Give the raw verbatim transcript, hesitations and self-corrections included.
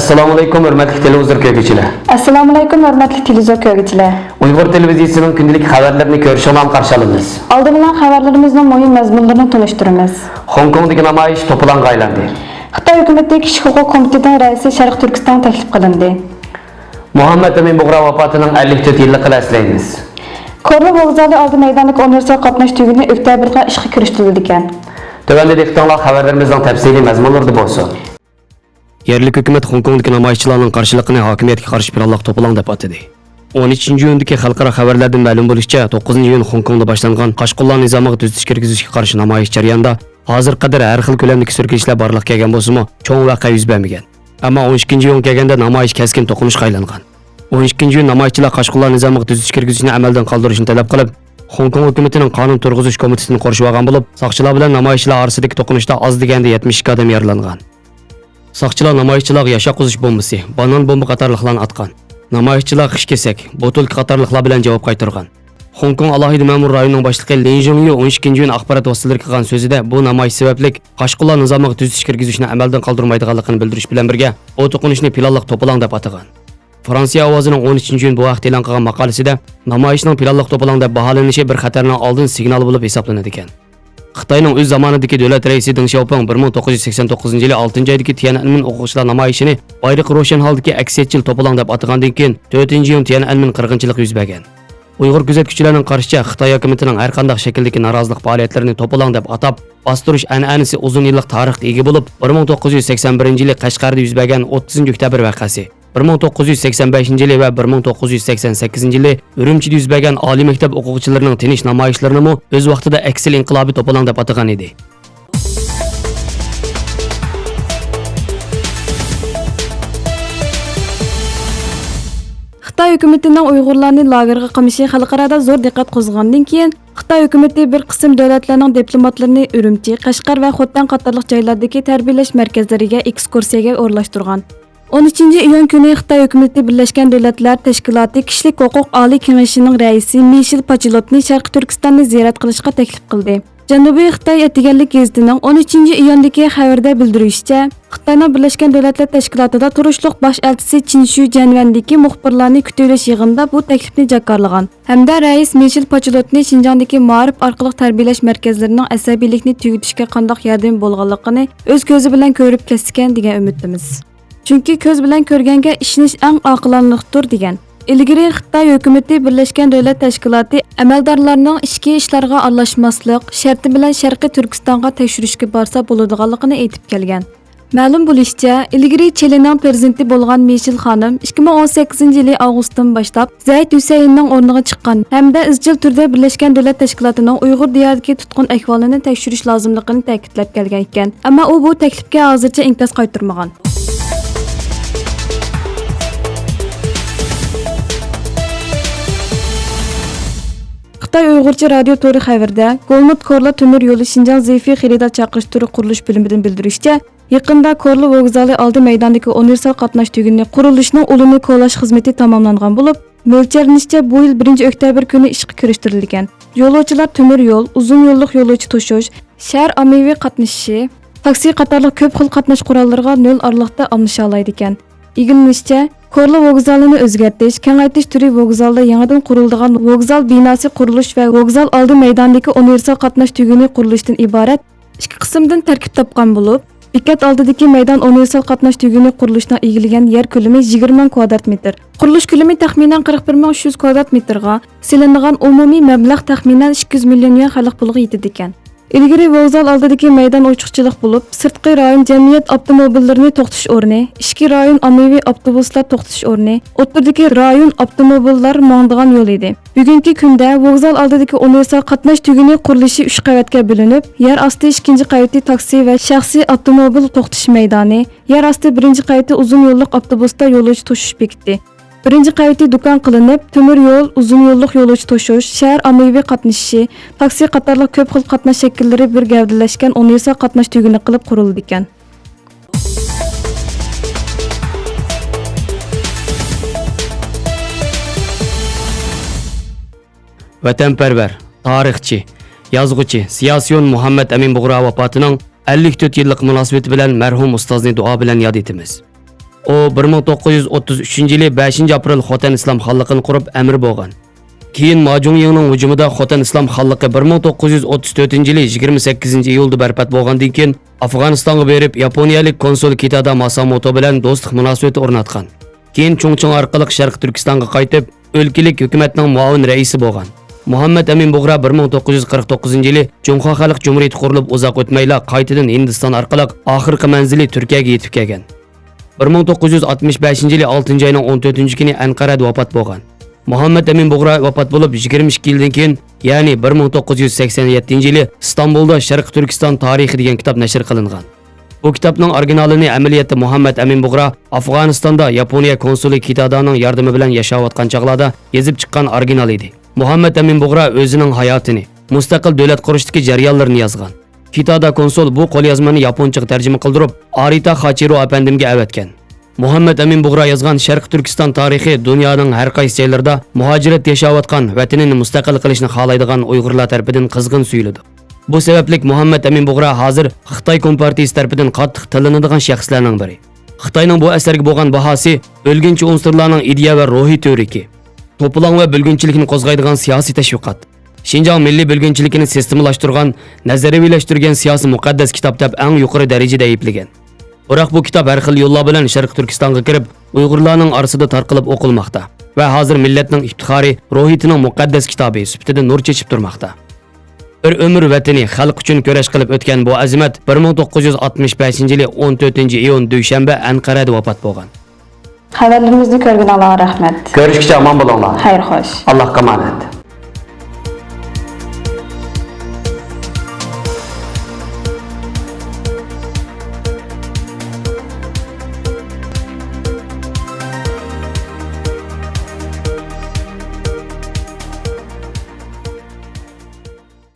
ئەسسالامۇئەلەيكۇم، ھۆرمەتلىك تېلېۋىزور كۆرگۈچىلەر. ئەسسالامۇئەلەيكۇم، ھۆرمەتلىك تېلېۋىزور كۆرگۈچىلەر. ئۇيغۇر تېلېۋىزىيىسىنىڭ كۈندىلىك خەۋەرلىرىنى كۆرۈشۈڭلارنى قارشى ئالىمىز. ئالدى بىلەن خەۋەرلىرىمىزنىڭ مۇھىم مەزمۇنلىرىنى تونۇشتۇرىمىز. خوڭكوڭدىكى نامايىش توپىلاڭغا ئايلاندى. خىتاي ھۆكۈمىتى كىشىلىك ھوقۇق كومىتېتىنىڭ رەئىسى شەرقىي تۈركىستانغا تەكلىپ قىلىندى. مۇھەممەد ئەمىن بۇغرا ۋاپاتىنىڭ ئەللىك تۆت يىللىقىنى ئەسلەيمىز. كورلا ۋوگزالى ئالدى مەيدانىدىكى ئۇنىۋېرسال قاتناش تۈگۈنى ئۆكتەبىرغا ئىشقا كىرىشتۈرۈلىدىكەن. تۆۋەندە دىققىتىڭلار خەۋەرلىرىمىزنىڭ تەپسىلىي مەزمۇنلىرىدا بولسۇن. يەرلىك ھۆكۈمەت خوڭكوڭدىكى نامايىشچىلارنىڭ قارشىلىقىنى ھاكىمىيەتكە قارشى پىلانلىق توپىلاڭ دەپ ئاتىدى. ئون ئۈچىنچى ئىيۇندىكى خەلقئارا خەۋەرلەردىن مەلۇم بولۇشىچە، توققۇزىنچى ئىيۇن خوڭكوڭدا باشلانغان قاچقۇنلار نىزامىغا تۈزىتىش كىرگۈزۈشكە قارشى نامايىش جەريانىدا ھازىرغا قەدەر ھەر خىل كۆلەمدىكى سۈركىلىشلەر بارلىققا كەلگەن بولسىمۇ، چوڭ ۋەقە يۈز بەرمىگەن. ئەمما ئون ئىككىنچى ئىيۇن كەلگەندە نامايىش كەسكىن توقۇنۇشقا ئايلانغان. ئون ئىككىنچى ئىيۇن نامايىشچىلار قاچقۇنلار نىزامىغا تۈزىتىش كىرگۈزۈشنى ئەمەلدىن قالدۇرۇشنى تەلەپ قىلىپ، خوڭكوڭ ھۆكۈمىتىنىڭ قانۇن تۇرغۇزۇش كومىتېتىنى قورشىۋالغان بولۇپ، ساقچىلار بىلەن نامايىشچىلار ئارىسىدىكى توقۇنۇشتا ئاز دېگەندە يەتمىش ئىككى ئادەم يارىلانغان. ساقچىلار نامايىشچىلارغا ياشا قوزۇش بومبىسى، بانان بومبا قاتارلىقلارنى ئاتقان. نامايىشچىلار خىش كېسەك، بوتۇلكا قاتارلىقلار بىلەن جاۋاب قايتۇرغان. خوڭكوڭ ئالاھىدە مەمۇرىي رايونىنىڭ باشلىقى لىن جۇڭيۈ ئون ئىككىنچى ئىيۇن ئاخبارات ۋاسىتىلىرىگە قىلغان سۆزىدە، بۇ نامايىش سەۋەبلىك قاچقۇنلار نىزامىغا تۈزىتىش كىرگۈزۈشنى ئەمەلدىن قالدۇرمايدىغانلىقىنى بىلدۈرۈش بىلەن بىرگە، بۇ توقۇنۇشنى پىلانلىق توپىلاڭ دەپ ئاتىغان. فرانسىيە ئاۋازىنىڭ ئون ئۈچىنچى ئىيۇن بۇ ھەقتە ئېلان قىلغان ماقالىسىدە، نامايىشنىڭ پىلانلىق توپىلاڭ دەپ باھالىنىشى بىر خەتەرنىڭ ئالدىن سىگنالى بولۇپ ھېسابلىنىدىكەن. خىتاينىڭ ئۆز زامانىدىكى دۆلەت رەئىسى دېڭ شياۋپىڭ بىر مىڭ توققۇز يۈز سەكسەن توققۇزىنچى يىلى ئالتىنچى ئايدىكى تيەنئەنمېن ئوقۇغۇچىلار نامايىشىنى بايرىقى روشەن ھالدىكى ئەكسىيەتچىل توپىلاڭ دەپ ئاتىغاندىن كېيىن، تۆتىنچى ئىيۇن تيەنئەنمېن قىرغىنچىلىقى يۈز بەرگەن. ئۇيغۇر كۆزەتكۈچىلەرنىڭ قارىشىچە، خىتاي ھاكىمىيىتىنىڭ ھەر قانداق شەكىلدىكى نارازىلىق پائالىيەتلىرىنى توپىلاڭ دەپ ئاتاپ باستۇرۇش ئەنئەنىسى ئۇزۇن يىللىق تارىخقا ئىگە بولۇپ، بىر مىڭ توققۇز يۈز سەكسەن بىرىنچى يىلى قەشقەردە يۈز بەرگەن ئوتتۇزىنچى ئۆكتەبىر ۋەقەسى، بىر مىڭ توققۇز يۈز سەكسەن بەشىنچى يىلى ۋە بىر مىڭ توققۇز يۈز سەكسەن سەككىزىنچى يىلى ئۈرۈمچىدە يۈز بەرگەن ئالىي مەكتەپ ئوقۇغۇچىلىرىنىڭ تىنچ نامايىشلىرىنىمۇ ئۆز ۋاقتىدا ئەكسىل ئىنقىلابىي توپىلاڭ دەپ ئاتىغان ئىدى. خىتاي ھۆكۈمىتىنىڭ ئۇيغۇرلارنى لاگېرغا قامىشى خەلقئارادا زور دىققەت قوزغىغاندىن كېيىن، خىتاي ھۆكۈمىتى بىر قىسىم دۆلەتلەرنىڭ دىپلوماتلىرىنى ئۈرۈمچى، قەشقەر ۋە خوتەن قاتارلىق جايلاردىكى تەربىيەلەش مەركەزلىرىگە ئېكسكۇرسىيەگە ئورۇنلاشتۇرغان. ئون ئۈچىنچى ئىيۇن كۈنى خىتاي ھۆكۈمىتى بىرلەشكەن دۆلەتلەر تەشكىلاتى كىشىلىك ھوقۇق ئالىي كېڭىشىنىڭ رەئىسى مىشېل پاچېلوتنى شەرقىي تۈركىستاننى زىيارەت قىلىشقا تەكلىپ قىلدى. جەنۇبىي خىتاي ئەتىگەنلىك گېزىتىنىڭ ئون ئۈچىنچى ئىيۇندىكى خەۋىرىدە بىلدۈرۈشىچە، خىتاينىڭ بىرلەشكەن دۆلەتلەر تەشكىلاتىدا تۇرۇشلۇق باش ئەلچىسى چىن شۈ جەنۋەندىكى مۇخبىرلارنى كۈتۈۋېلىش يىغىنىدا بۇ تەكلىپنى جاكارلىغان ھەمدە رەئىس مىشېل پاچېلوتنى شىنجاڭدىكى مائارىپ ئارقىلىق تەربىيەلەش مەركەزلىرىنىڭ ئەسەبىيلىكنى تۈگىتىشكە قانداق ياردىمى بولغانلىقىنى ئۆز كۆزى بىلەن كۆرۈپ كەتسىكەن دېگەن ئۈمىدتىمىز. چۈنكى كۆز بىلەن كۆرگەنگە ئىشىنىش ئەڭ ئاقىلانىلىقتۇر، دېگەن. ئىلگىرى خىتاي ھۆكۈمىتى بىرلەشكەن دۆلەت تەشكىلاتى ئەمەلدارلارنىڭ ئىچكى ئىشلارغا ئارىلاشماسلىق شەرتى بىلەن شەرقىي تۈركىستانغا تەكشۈرۈشكە بارسا بولىدىغانلىقىنى ئېيتىپ كەلگەن. مەلۇم بولۇشىچە، ئىلگىرى چىلىنىڭ پىرېزىدېنتى بولغان مىشېل خانىم ئىككى مىڭ ئون سەككىزىنچى يىلى ئاۋغۇستتىن باشلاپ زەيد ھۈسەيىننىڭ ئورنىغا چىققان ھەمدە ئىزچىل تۈردە بىرلەشكەن دۆلەت تەشكىلاتىنىڭ ئۇيغۇر دىيارىدىكى تۇتقۇن ئەھۋالىنى تەكشۈرۈش لازىملىقىنى تەكىتلەپ كەلگەن ئىكەن. ئەمما ئۇ بۇ تەكلىپكە ھازىرچە ئىنكاس قايتۇرمىغان. خىتاي ئۇيغۇرچە رادىيو تورى خەۋىرىدە، گولمۇت كورلا تۆمۈر يولى شىنجاڭ زىفى خېرىدار چاقىرىش تۈرى قۇرۇلۇش بۆلۈمىدىن بىلدۈرۈشىچە، يېقىندا كورلا ۋوگزالى ئالدى مەيدانىدىكى ئۇنىۋېرسال قاتناش تۈگۈنى قۇرۇلۇشىنىڭ ئۇلىنى كولاش خىزمىتى تاماملانغان بولۇپ، مۆلچەرلىنىشىچە، بۇ يىل بىرىنچى ئۆكتەبىر كۈنى ئىشقا كىرىشتۈرۈلگەن. يولۇچىلار تۆمۈر يول، ئۇزۇن يوللۇق يولۇچى توشۇش، شەھەر ئاممىۋى قاتنىشىشى، تاكسى قاتارلىق كۆپ خىل قاتناش قوراللىرىغا نۆل ئارىلىقتا ئالمىشالايدىكەن. ئىگىلىنىشىچە، كورلا ۋوگزالىنى ئۆزگەرتىش، كېڭەيتىش تۈرى ۋوگزالدا يېڭىدىن قۇرۇلىدىغان ۋوگزال بىناسى قۇرۇلۇش ۋە ۋوگزال ئالدى مەيدانىدىكى ئۇنىۋېرسال قاتناش تۈگۈنى قۇرۇلۇشتىن ئىبارەت ئىككى قىسىمدىن تەركىب تاپقان بولۇپ، بېكەت ئالدىدىكى مەيدان ئۇنىۋېرسال قاتناش تۈگۈنى قۇرۇلۇشىنىڭ ئىگىلىگەن يەر كۆلىمى يىگىرمە مىڭ كۋادرات مېتىر. قۇرۇلۇش كۆلىمى تەخمىنەن قىرىق بىر مىڭ ئۈچ يۈز كۋادرات مېتىرغا، سېلىنىدىغان ئومۇمىي مەبلەغ تەخمىنەن ئىككى يۈز مىليون يۈەن خەلق پۇلىغا يېتىدىكەن. ئىلگىرى ۋوگزال ئالدىدىكى مەيدان ئوچۇقچىلىق بولۇپ، سىرتقى رايون جەمئىيەت ئاپتوموبىللىرىنى توختىتىش ئورنى، ئىچكى رايون ئاممىۋى ئاپتوبۇسلار توختىتىش ئورنى، ئوتتۇرىدىكى رايون ئاپتوموبىللار ماڭىدىغان يول ئىدى. بۈگۈنكى كۈندە ۋوگزال ئالدىدىكى ئۇنىۋېرسال قاتناش تۈگۈنى قۇرۇلۇشى ئۈچ قەۋەتكە بۆلۈنۈپ، يەر ئاستى ئىككىنچى قەۋىتى تاكسى ۋە شەخسىي ئاپتوموبىل توختىتىش مەيدانى، يەر ئاستى بىرىنچى قەۋىتى ئۇزۇن يوللۇق ئاپتوبۇستا يولۇچى توشۇش بېكىتى، بىرىنچى قەۋىتى دۇكان قىلىنىپ، تۆمۈر يول، ئۇزۇن يوللۇق يولۇچى توشۇش، شەھەر ئاممىۋى قاتنىشىشى، تاكسى قاتارلىق كۆپ خىل قاتناش شەكىللىرى بىر گەۋدىلەشكەن ئۇنىۋېرسال قاتناش تۈگۈنى قىلىپ قۇرۇلىدىكەن. ۋەتەنپەرۋەر، تارىخچى، يازغۇچى سىياسىيون مۇھەممەد ئەمىن بۇغرا ۋاپاتىنىڭ ئەللىك تۆت يىللىق مۇناسىۋىتى بىلەن مەرھۇم ئۇستازنى دۇئا بىلەن ياد ئېتىمىز. ئۇ بىر مىڭ توققۇز يۈز ئوتتۇز ئۈچىنچى يىلى بەشىنچى ئاپرېل خوتەن ئىسلام خانلىقىنى قۇرۇپ، ئەمىر بولغان. كېيىن ما جۇڭيىڭنىڭ ھۇجۇمىدا خوتەن ئىسلام خانلىقى بىر مىڭ توققۇز يۈز ئوتتۇز تۆتىنچى يىلى يىگىرمە سەككىزىنچى ئىيۇلدا بەربات بولغاندىن كېيىن، ئافغانىستانغا بېرىپ، ياپونىيەلىك كونسۇل كىتادا ماساموتو بىلەن دوستلۇق مۇناسىۋىتى ئورناتقان. كېيىن چۇڭچىڭ ئارقىلىق شەرقىي تۈركىستانغا قايتىپ، ئۆلكىلىك ھۆكۈمەتنىڭ مۇئاۋىن رەئىسى بولغان. مۇھەممەد ئەمىن بۇغرا بىر مىڭ توققۇز يۈز قىرىق توققۇزىنچى يىلى جۇڭخۇا خەلق جۇمھۇرىيىتى قۇرۇلۇپ ئۇزاق ئۆتمەيلا قايتىدىن ھىندىستان ئارقىلىق ئاخىرقى مەنزىلى تۈركىيەگە يېتىپ كەلگەن. بىر مىڭ توققۇز يۈز ئاتمىش بەشىنچى يىلى ئالتىنچى ئاينىڭ ئون تۆتىنچى كۈنى ئەنقەرەدە ۋاپات بولغان. مۇھەممەد ئەمىن بۇغرا ۋاپات بولۇپ يىگىرمە ئىككى يىلدىن كېيىن، يەنى بىر مىڭ توققۇز يۈز سەكسەن يەتتىنچى يىلى ئىستانبۇلدا شەرقىي تۈركىستان تارىخى دېگەن كىتاب نەشر قىلىنغان. بۇ كىتابنىڭ ئورىگىنالىنى ئەمەلىيەتتە مۇھەممەد ئەمىن بۇغرا ئافغانىستاندا ياپونىيە كونسۇلى كىتادانىڭ ياردىمى بىلەن ياشاۋاتقان چاغلاردا يېزىپ چىققان ئورىگىنال ئىدى. مۇھەممەد ئەمىن بۇغرا ئۆزىنىڭ ھاياتىنى، مۇستەقىل دۆلەت قۇرۇشتىكى جەريانلىرىنى يازغان. كىتادا كونسۇل بۇ قوليازمىنى ياپونچىغا تەرجىمە قىلدۇرۇپ، ئارىتا خاچىرو ئەپەندىمگە ئەۋەتكەن. مۇھەممەد ئەمىن بۇغرا يازغان شەرقىي تۈركىستان تارىخى دۇنيانىڭ ھەر قايسى جايلىرىدا مۇھاجىرەتتە ياشاۋاتقان، ۋەتىنىنى مۇستەقىل قىلىشنى خالايدىغان ئۇيغۇرلار تەرىپىدىن قىزغىن سۆيۈلىدۇ. بۇ سەۋەبلىك مۇھەممەد ئەمىن بۇغرا ھازىر خىتاي كومپارتىيىسى تەرىپىدىن قاتتىق تىللىنىدىغان شەخسلەرنىڭ بىرى. خىتاينىڭ بۇ ئەسەرگە بولغان باھاسى ئۆلگۈنچى ئۇنسۇرلارنىڭ ئىدىيە ۋە روھىي تۈۋرۈكى، توپىلاڭ ۋە بۆلگۈنچىلىكنى قوزغايدىغان سىياسىي تەشۋىقات، شىنجاڭ مىللىي بۆلگۈنچىلىكىنى سىستېمىلاشتۇرغان، نەزەرىيۋىلەشتۈرگەن سىياسىي مۇقەددەس كىتاب دەپ ئەڭ يۇقىرى دەرىجىدە ئەيىبلىگەن. بىراق بۇ كىتاب ھەر خىل يوللار بىلەن شەرقىي تۈركىستانغا كىرىپ، ئۇيغۇرلارنىڭ ئارىسىدا تارقىلىپ ئوقۇلماقتا ۋە ھازىر مىللەتنىڭ ئىپتىخارى، روھىيىتىنىڭ مۇقەددەس كىتابى سۈپىتىدە نۇر چېچىپ تۇرماقتا. بىر ئۆمۈر ۋەتىنى، خەلق ئۈچۈن كۈرەش قىلىپ ئۆتكەن بۇ ئەزىمەت بىر مىڭ توققۇز يۈز ئاتمىش بەشىنچى يىلى ئون تۆتىنچى ئىيۇن، دۈشەنبە، ئەنقەرەدە ۋاپات بولغان. خەۋەرلىرىمىزنى كۆرگىنىڭلارغا رەھمەت. كۆرۈشكىچە ئامان بولۇڭلار. خەير خوش. ئاللاھقا ئامانەت.